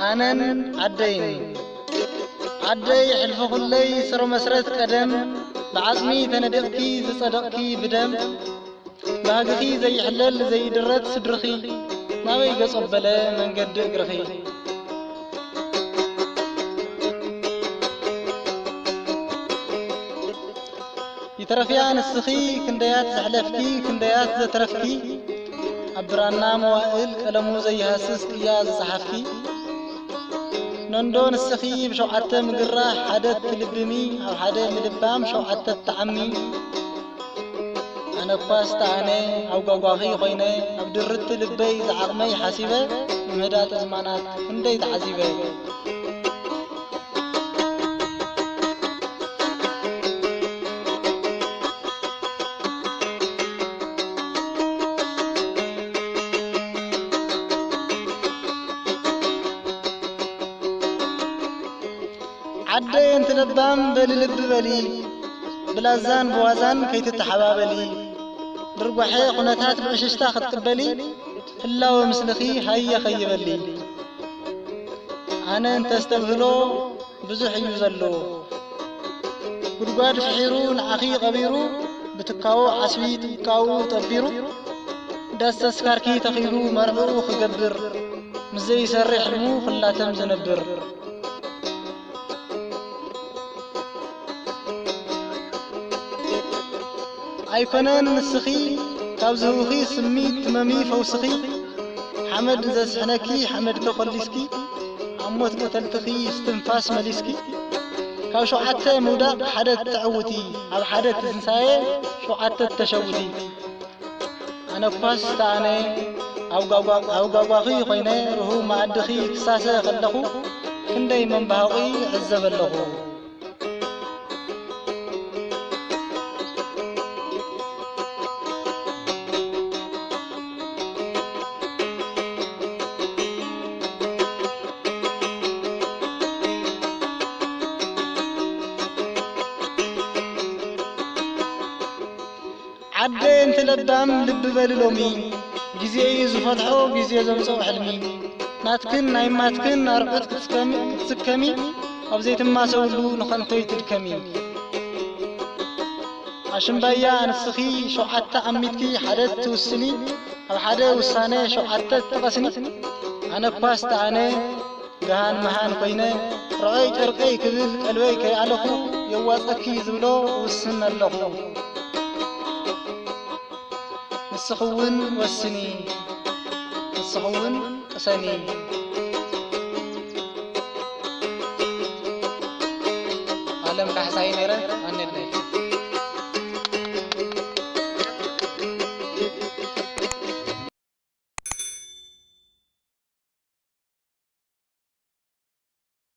ኣነን ዓደይን። ዓደይ ሕልፊ ኩለይ ስረ መስረት ቀደም፣ ብዓጽሚ ተነዲቕኪ ዝጸደቕኪ ብደም፣ ባህግኺ ዘይሕለል ዘይድረት ስድርኺ፣ ናበይ ገጾ በለ መንገዲ እግርኺ። ይትረፍያ ንስኺ ክንደያት ዘሕለፍኪ፣ ክንደያት ዘትረፍኪ፣ ኣብ ብራና መዋእል ቀለሙ ዘይሃስስ ቅያ ዝጸሓፍኪ። ነንዶ ንስኺ ብሸውዓተ ምግራህ ሓደ ትልብሚ፣ ኣብ ሓደ ምልባም ሸውዓተ ትዓሚ። ኣነ እኳ ዝተኣነ ኣብ ጓጓኺ ኮይነ፣ ኣብ ድርት ልበይ ዝዓቕመይ ሓሲበ፣ ንምህዳጥ ዝማናት ክንደይ ተዓዚበ። ዓደይ እንቲ ለባም በሊ ልቢ በሊ፣ ብላዛን ብዋዛን ከይትተሓባበሊ። ድርጓሐ ኩነታት ብዕሽሽታ ክትቅበሊ፣ ህላወ ምስልኺ ሃየ ኸይበሊ። ኣነ እንተስተብህሎ ብዙሕ እዩ ዘሎ። ጉድጓድ ፍሒሩ ንዓኺ ቀቢሩ፣ ብትካዎ ዓስቢ ትካኡ ጠቢሩ፣ ዳስ ተስካርኪ ተኺሉ መርዕኡ ክገብር፣ ምስ ዘይሰርሕ ሕልሙ ክላተም ዝነብር። ኣይኮነን ንስኺ ካብ ዝህውኺ ስሚ ትመሚ ፈውስኺ፣ ሓመድ ዘስሕነኪ ሓመድ ከኮሊስኪ፣ ኣብ ሞት ቀተልትኺ እስትንፋስ መሊስኪ። ካብ ሸውዓተ ምውዳቕ ሓደ ትዕውቲ፣ ኣብ ሓደ ትንሳኤ ሸውዓተ ተሸውቲ። ኣነ እኳስ ተኣነ ኣብ ጓጓ-፣ ኣብ ጓጓኺ ኮይነ ርሁው መኣድኺ ክሳሰ ከለኹ፣ ክንደይ መንባህቑ ይዕዘብ ኣለኹ። ዓደይ እንቲ ለባም ልቢ በሊ ሎሚ፣ ግዜ እዩ ዝፈትሖ፣ ግዜ ዘምጽኦ ሕልሚ። ናትክን ናይ ማትክን ኣርዑት ክትስከሚ፣ ክትስከሚ፣ ኣብ ዘይትማሰውሉ ንኸንፈይ ትድከሚ። ኣሽምባያ ንስኺ ሸውዓተ ኣሚትኪ ሓደ ትውስኒ፣ ኣብ ሓደ ውሳነ ሸውዓተ ትቐስኒ። ኣነ እኳስ ተኣነ ገሃን መሃን ኮይነ፣ ርዖይ ጨርቀይ ክብል ቀልበይ ከይኣለኹ፣ የዋጸኪ ዝብሎ እውስን ኣለኹ። ንስኺ እውን ወስኒ፣ ንስኺ እውን ቅሰኒ። ዓለም ካሕሳይ ነይረ።